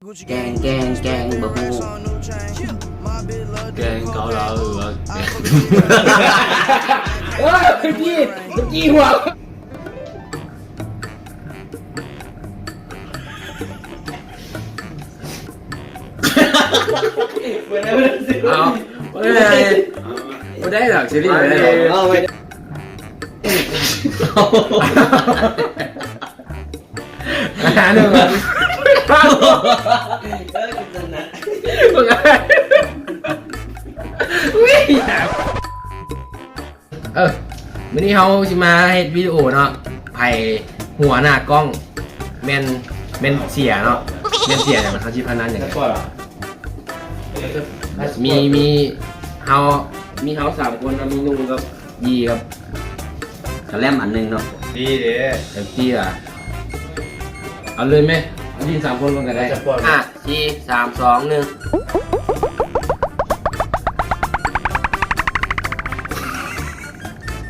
ແກງ ແກງ ແກງ ບໍ່ຮູ້ ແກງເກົາເລົາ ຫຼືວ່າແກງ ເອີຍ ເມື່ອກີ້ ເມື່ອກີ້ຫົວ ເອົາ ເອີຍ ບໍ່ໄດ້ດອກ ຊີຣີ ເອົາໄວ້ ເອົາໄວ້. ເອີ ມື້ນີ້ເຮົາຊິມາເຮັດວິດີໂອເນາະ ໃຜຫົວໜ້າກ້ອງ ແມ່ນ ແມ່ນເສຍເນາະ ແມ່ນເສຍຫຍັງ ເຮົາຊິພະນັນຫຍັງ ມີ ມີເຮົາ ມີເຮົາສາມຄົນເນາະ ມີນຸ່ງກັບ ດີກັບກະແລັມອັນໜຶ່ງເນາະ ດີເດ້ ເຕັມທີ່ລະ ເອົາເລີຍແມ ເອົາດິນສາມຄົນກ່ອນກະໄດ້ ຫ້າ ສີ່ ສາມ ສອງ ໜຶ່ງ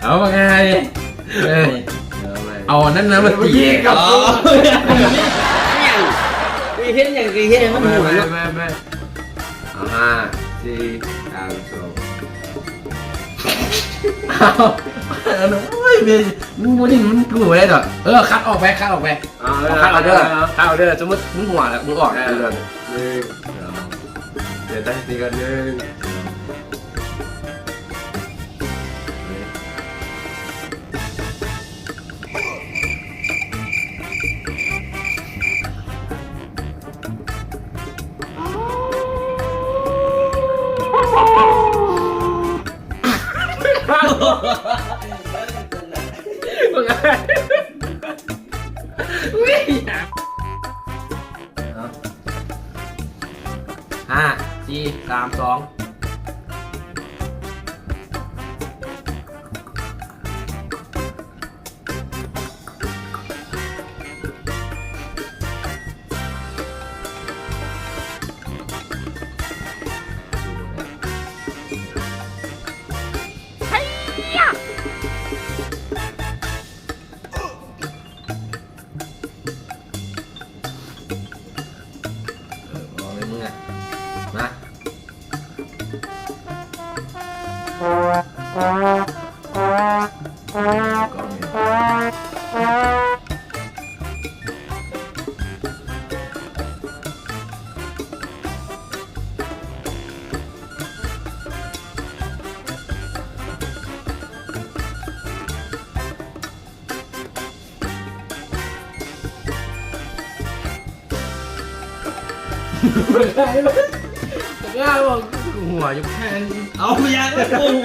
ເອົາວ່າງ່າຍ ເອີ ເອົາອັນນັ້ນນະມາຕີກັບ ເຮັດຫຍັງ ເຮັດຫຍັງ ເຮັດໃຫ້ມັນຫົວເນາະ ເອົາ ຫ້າ ສີ່ ສາມ ສອງ ອ້າວ ໂອ້ຍ ເວຍ ມຶງບໍ່ໄດ້ ມຶງກູໄດ້ດອກ ເອີ ຄັດອອກໄປ ຄັດອອກໄປ ເອົາ ເອົາ ຄັດອອກເດີ ເອົາ ຄັດອອກເດີ ສົມມຸດມຶງຫົວແລ້ວ ມຶງອອກ ເອີ ເດີ ໜຶ່ງ ສອງ ດຽວຕັ້ງສະຕິກ່ອນ ໜຶ່ງ ສອງ ຫ້າ ສີ່ ສາມ ສອງ ເອີ ເອົາເລີຍມຶງອະ ມາ. ຫົວຢູ່ແຜ່ນ ເອົາ ບໍ່ຢາກ ຫົວ.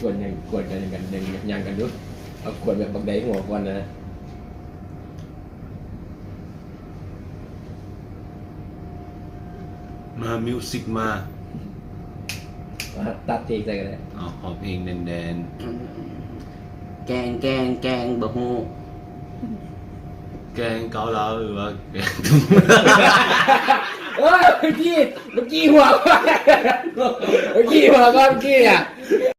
ກວນຫຍັງ ກວນກັນຫຍັງກັນ ຫຍັງ ຫຍັງກັນຢູ່ ເອົາກວນແບບບັກໃດຫົວກ່ອນນະ. ມາ ມິວສິກມາ ຕັດເພງໃສ່ກໍໄດ້ ເອົາ ຂໍເພງແດນໆ ແກງ ແກງ ແກງ ບໍ່ຮູ້ ແກງເກົາເລົາ ຫຼືວ່າແກງ ເອີຍ ເມື່ອກີ້ ເມື່ອກີ້ຫົວກ່ອນ ເມື່ອກີ້ຫົວກ່ອນ ເມື່ອກີ້ອະ.